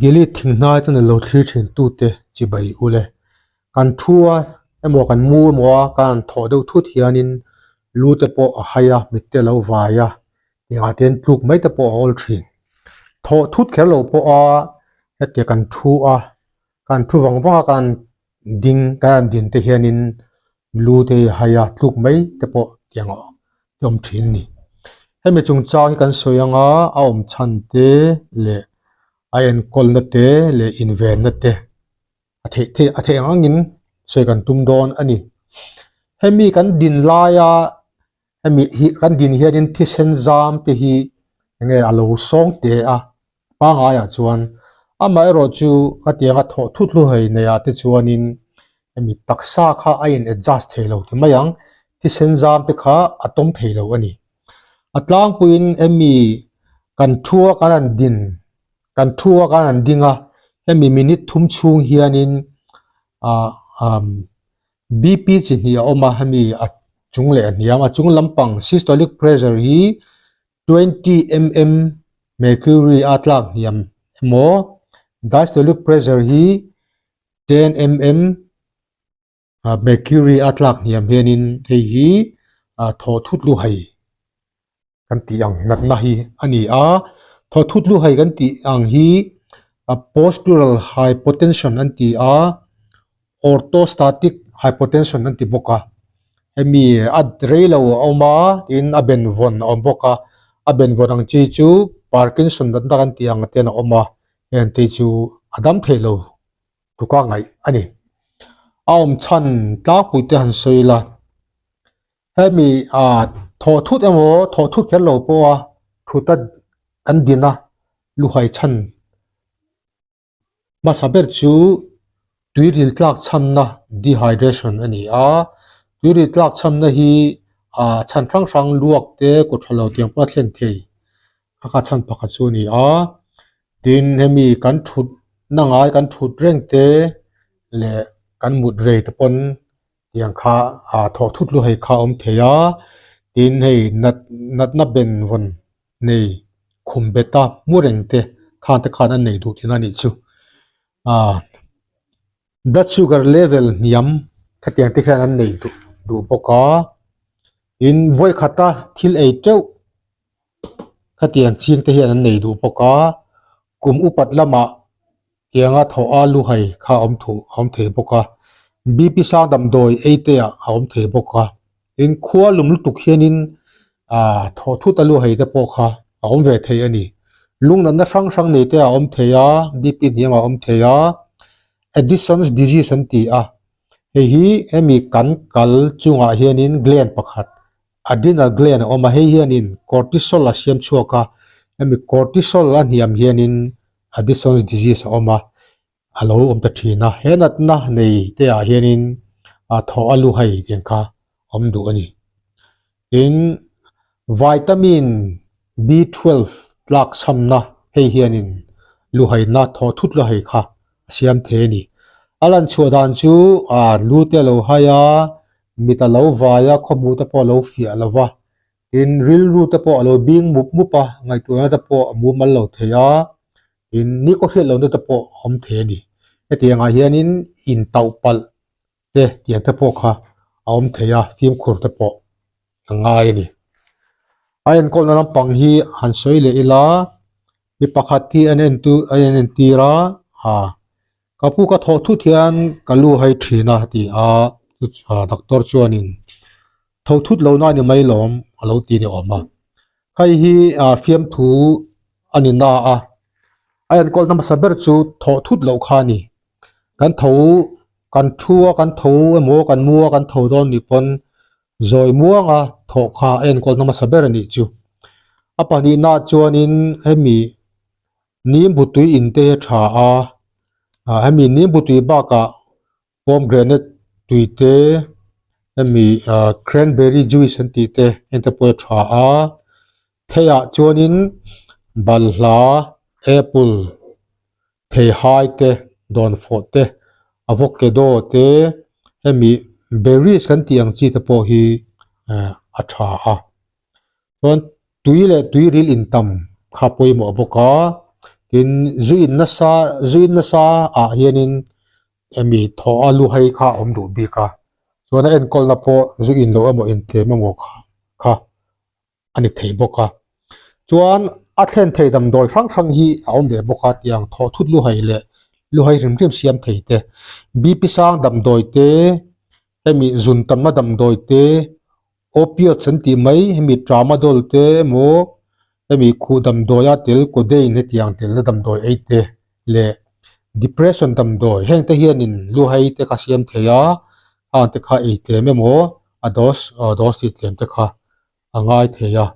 Gilead thing hnai chuan alo thlir thin tute chibai ule. Kan thu a emaw kan mu emaw a kan han thawh deuh thut hianin lu te pawh a hai a, mit te alo vai a, engah te hian tluk mai te pawh a awl thin. Thawh thut kher lo pawh a hetiang kan thu a, kan thu vang vang a kan ding kan han din te hianin lu te hi a hai a, tluk mai te pawh tiang a awm thin a ni. Hemi chungchang hi kan sawi anga a awm chhan te leh a enkawlna te leh invenna te a theih theih a theih ang angin sawi kan tum dawn a ni. Hemi kan din laia hemi hi kan din hianin thisen zam te hi enge a lo sawng te a pangaiah chuan amaherawh chu hetianga thawh thut hlu hei neihah te chuanin hemi taksa kha a in adjust thei lo ti mai ang thisen zam te kha a tawm thei lo a ni. A tlangpuiin hemi kan thu a kan han din kan thu a kan han ding a hemi minute thum chhung hianin ah umm BP chi hnih a awm a hemi a chung leh a hniam a chung lampang systolic pressure hi 20 mm mercury a tlak hniam emaw diastolic pressure hi 10 mm mercury a tlak hniam hianin hei hi thaw thut lu hai kan tih ang natna hi a ni a thaw thut lu hai kan tih ang hi postural hypotension an ti a orthostatic hypotension an ti bawk a hemi a rei lo a awm a tin a benvawn a awm bawk a a benvawn ang chi chu parkinson natna kan tih ang ten a awm a heng te chu a dam thei lo tluka ngaih a ni a awm chhan tlangpui te han sawi ila hemi ah thawh thut emaw thawh thut kher lo pawha thut a kan din a luhai chhan hmasa ber chu tuiril tlak chhamna dehydration a ni a tuiril tlak chhamna hi ah chhan hrang hrang luak te kut tha lo tiang pawh a thlen thei kha kha chhan pakhat chu a ni a tin hemi kan thut na ngai kan thut reng te leh kan mut rei te pawn tiang kha ah thawh thut lu hei kha a awm thei a tin hei nat natna ben vawn nei khum bet a mu reng te khan te khan an nei duh tihna a nih chu ah blood sugar level hniam khatiang te khian an nei duh duh bawk a tin vawi khata thil ei teuh khatiang ching te hian an nei duh bawk a kum upat lamah tianga thawh a lu hai kha a awm thuh a awm thei bawk a BP sang damdawi ei te ah a awm thei bawk a tin khua lum lutuk hianin ah thawh thut a lu hai te pawh kha a awm ve thei a ni lung natna hrang hrang nei te a awm thei a BP hniam a awm thei a Addison's disease an ti a hei hi hemi kan kal chungah hianin gland pakhat adrenal gland a awm a hei hianin cortisol a siam chhuak a hemi cortisol a hniam hianin Addison's disease a awm a a lo awm ta thin a he natna nei te ah hianin ah thawh a lu hai tiang kha awm duh a ni tin vitamin B twelve tlak chhamna hei hianin lu haina thawh thut lu hai kha a siam thei a ni a lan chhuah dan chu ah lu te a lo hai a mit a lo vai a khawhmuh te pawh a lo fiah lo va. Tin, rilru te pawh a lo bing mup mup a, ngaihtuahna te pawh a mumal lo thei a, tin, ni kaw hriat lohna te pawh a awm thei a ni. Hetiang ah hianin intauh palh te tiang te pawh kha a awm thei a, fimkhur te pawh a ngai a ni. A enkawlna lampang hi han sawi leh ila, mi pakhat hi an entu a entir a, ah Ka pu ka thawh thut hian ka lu hai thin a ti a, doctor chuanin tho thut lo na ni mai lawm a lo ti ni awm a. Hei hi fiamthu a ni na a, a enkawl na hmasa ber chu thawh thut loh kha a ni. Kan tho kan thu a kan tho emaw kan mu a kan tho dawn nih pawn zawi muanga thawh kha a enkawl na hmasa ber a nih chu. A pahnihna chuanin hemi Nimbu tui in te hi a tha a, ah hemi nimbu tui bakah pomegranate tui te hemi ah cranberry juice an tih te heng te pawh hi a tha a, theiah chuanin balhla apple theihai te dawnfawh te avocado te hemi berries kan tih ang chi te pawh hi eh a tha a. Chuan tui leh tui ril intam kha pawimawh bawk a, Tin, zu in nasa zu in nasa ah hianin hemi thaw a lu hai kha a awm duh bik a, chuan a enkawlna pawh zu in loh emaw intlem emaw kha kha a ni thei bawk a. Chuan a thlen thei damdawi hrang hrang hi a awm ve bawk a tiang thaw thut lu hai leh lu hai hrim hrim siam thei te, BP sang damdawi te, hemi zun tamna damdawi te, Opioids an tih mai, hemi tramadol te emaw hemi khuh damdawia tel codeine hetiang telna damdawi ei te leh depression damdawi heng te hianin lu hai te kha siam thei a, khang te kha ei tlem emaw a dose dose tih tlem te kha a ngai thei a.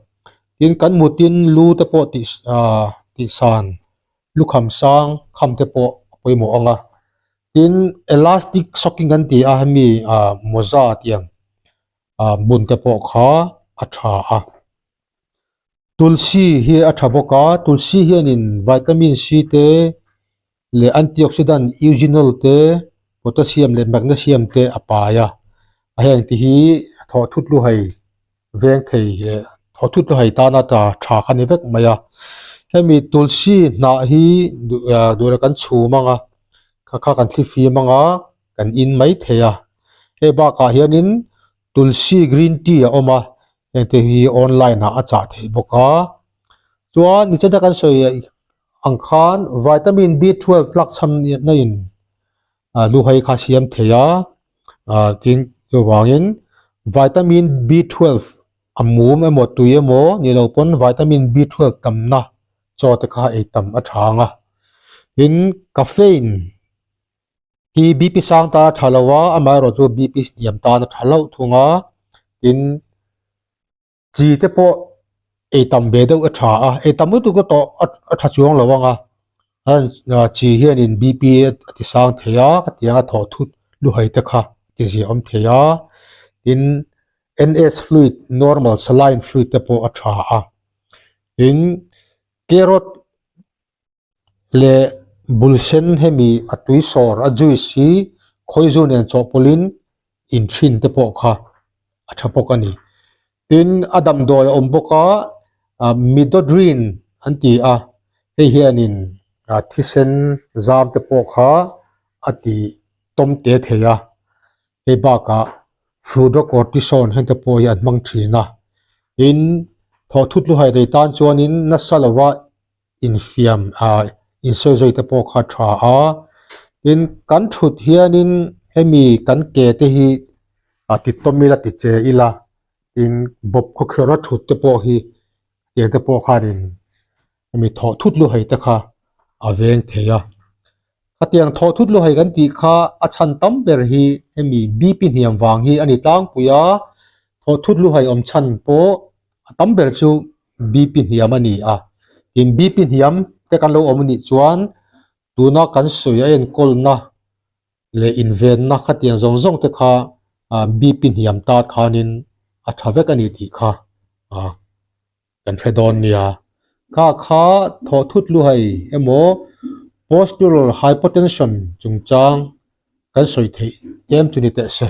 Tin, kan mutin lu te pawh tih ah tihsan lukham sang kham te pawh a pawimawh ang a. Tin, elastic shocking an ti a hemi ah mawza tiang ah bun te pawh kha a tha a. Tulsi hi a tha bawk a, tulsi hianin vitamin C te leh antioxidant eugenol te, potassium leh magnesium te a pai a. A heng te hi thawh thut lu hai veng thei leh thawh thut lu hai tana ta tha kha ni vek mai a. Hemi tulsi hnah hi duh leh kan chhum ang a, kha kha kan thlifim ang a, kan in mai thei a. Hei bakah hianin tulsi green tea a awm a, heng te hi online ah a chah theih bawk a. Chuan nichina kan sawi ang khan vitamin B 12 tlak chham na in luhai kha siam thei a, ah tin chuvangin vitamin B 12 a mum emaw tui emaw ni lo pawn vitamin B 12 tamna chaw te kha ei tam a tha ang a. Tin caffeine hi BP sang tan a tha lo a, amaherawhchu BP hniam tan a tha hlauh thung a, tin chi te pawh ei tam ve deuh a tha a, ei tam lutuk a tawh a tha chuang lo ang a, chi hianin BP a ti sang thei a, khatiang a thawh thut luhai te kha ti zia awm thei a, tin NS fluid normal saline fluid te pawh a tha a, tin carrot leh bul sen hemi a tui sawr a juice hi khawizu nen chawhpawlhin in thin te pawh kha a tha bawk a ni. Tin, a damdawi a awm bawk a, midodrine an ti a, hei hianin thisen zam te pawh kha a ti tawm te thei a, hei bakah fludrocortisone heng te pawh hi an hmang thin a. Tin, thawhthut luhai rei tan chuanin nasa lova infiam ah insawi zui te pawh kha tha a, tin kan thut hianin hemi kan ke te hi a ti tawm ila ti che ila tin bawp khawkherh a thut te pawh hi tiang te pawh khanin hemi thawh thut lu hei te kha a veng thei a, khatiang thawh thut lu hei kan tih kha a chhan tam ber hi hemi BP hniam vang hi a ni tlangpui a, thawh thut lu hei awm chhan pawh a tam ber chu BP hniam a ni a, tin BP hniam te kan lo awm anih chuan tuna kan sawi a enkawlna leh invenna khatiang zawng zawng te kha BP hniam tat khanin a tha vek a ni tih kha kan hre dawn nia. Kha kha thawh thut luhai emaw postural hypotension chungchang kan sawi theih tlem chu ni teh se.